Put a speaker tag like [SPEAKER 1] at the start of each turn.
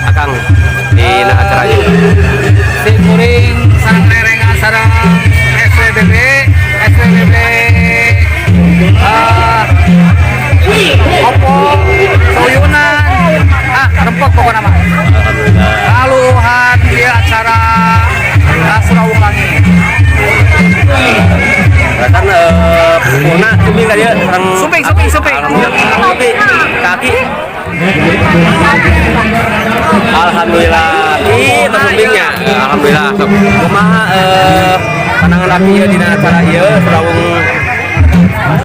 [SPEAKER 1] Akang di acara ieu?
[SPEAKER 2] Si kuring sareng rerengan sareng SWBB SWBB, Opo Soyunan, ah, rempok pokoknya mah. Kaluhan dia acara Surawung Langit.
[SPEAKER 1] Kan pokokna sumping ka dieu sareng
[SPEAKER 2] Sumping, sumping, sumping.
[SPEAKER 1] Alhamdulillah. Sumping. Kaki. Alhamdulillah. Ih, sumpingnya. Alhamdulillah. Sok, kumaha pandangan aki ieu dina acara ieu Surawung?